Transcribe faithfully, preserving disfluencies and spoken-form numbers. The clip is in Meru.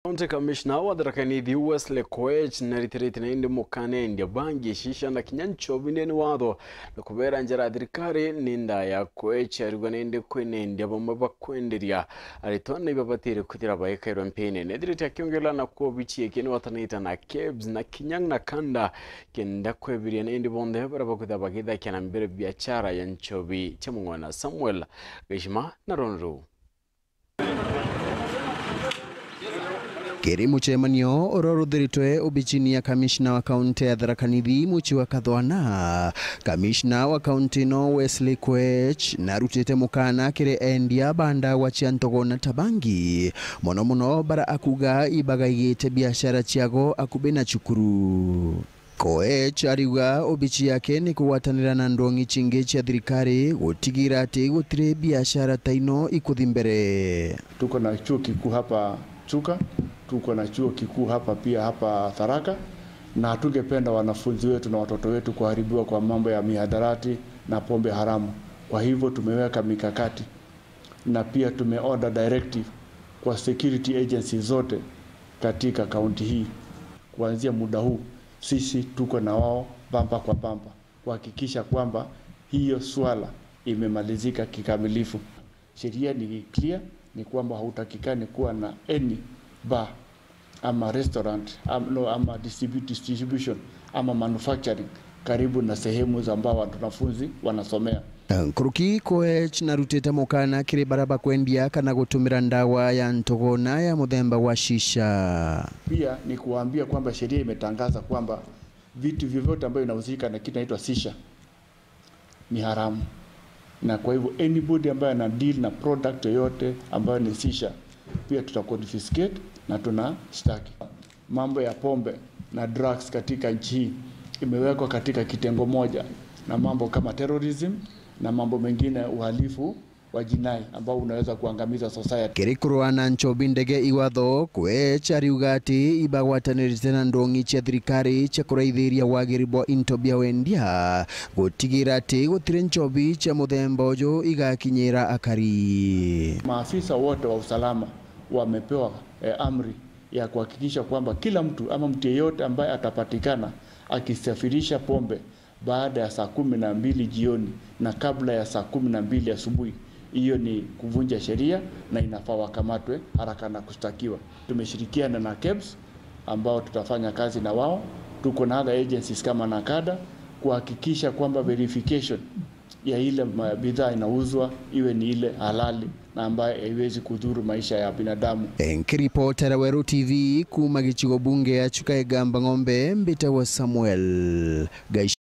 County Commissioner wa Tharaka Nithi Wesley Koech naritirite na indi mukana endia bangi, shisha na kinya nchobi ndene watho na kubera njara ya thirikari ni ndaya. Koech ariuga ni indi kwina endia bamwe bakwenderia aritwa ni babatire kwithira baikairwe mpini. Nethirite akiongerera na kwa obichi yake ni watanite na KEBS na kinya na kanda kenda kwebiria na indi bonthe bara bakwithira bagithakia na mbere biachara ya nchobi cia mung'wana. Samuel Gishima na roni ruu. Kiri mucemanio uria uruthiritwe obichini ya kamishna wa kaunti ya Tharaka Nithi, mucii wa Kathwana, kamishna wa kaunti ino Wesley Koech narutite mukana kiri endia ba ndawa cia ntogo na tabangi, mono mono bara akuga ibagaigite biashara ciago akubi na cukuru. Koech ariuga obichi yake ni kugwatanira na ndongi cingi cia thirikari gutigira ati gutiri biashara ta ino ikuthi mbere. Tuko na chuo kikuu hapa Chuka, tuko na chuo kikuu hapa pia hapa Tharaka, na hatungependa wanafunzi wetu na watoto wetu kuharibiwa kwa mambo ya mihadarati na pombe haramu. Kwa hivyo tumeweka mikakati na pia tumeorder directive kwa security agencies zote katika kaunti hii. Kuanzia muda huu, sisi tuko na wao bamba kwa bamba kuhakikisha kwamba hiyo swala imemalizika kikamilifu. Sheria ni clear, ni kwamba hautakikani kuwa na any bar ama restaurant, am-, no, ama distribu-, distribution ama manufacturing karibu na sehemu za ambao wanafunzi wanasomea. Nkuruki Koech narutite mukana kiri bara bakwendia kana gutumira ndawa ya ntogo na ya muthemba wa shisha. Pia ni kuwaambia kwamba sheria imetangaza kwamba vitu vyovyote ambayo inahusika na kitu inaitwa shisha ni haramu, na kwa hivyo anybody ambaye ana deal na product yoyote ambayo ni shisha, pia tuta confiscate na tunashtaki. Mambo ya pombe na drugs katika nchi hii imewekwa katika kitengo moja na mambo kama terrorism na mambo mengine, uhalifu wa jinai ambao unaweza kuangamiza society. Kiri kurua na nchobi ndege iwatho, Koech ariuga ati ibagwatanirite na ndongi cia thirikari cia kuraithiria wagiri bwa into bia wendia, gutigira ati gutiri nchobi cia muthemba uju igakinyira akari. Maafisa wote wa usalama wamepewa, eh, amri ya kuhakikisha kwamba kila mtu ama mtu yeyote ambaye atapatikana akisafirisha pombe baada ya saa kumi na mbili jioni na kabla ya saa kumi na mbili asubuhi, hiyo ni kuvunja sheria na inafaa wakamatwe haraka na kushtakiwa. Tumeshirikiana na KEBS ambao tutafanya kazi na wao. Tuko na other agencies kama NACADA kuhakikisha kwamba verification ya ile ma-, bidhaa inauzwa iwe ni ile halali na ambayo haiwezi kudhuru maisha ya binadamu. Nkiripotera Weru T V kuuma gicigo bunge ya Chuka Igamba Ng'ombe, mbitagwa Samuel Gaish.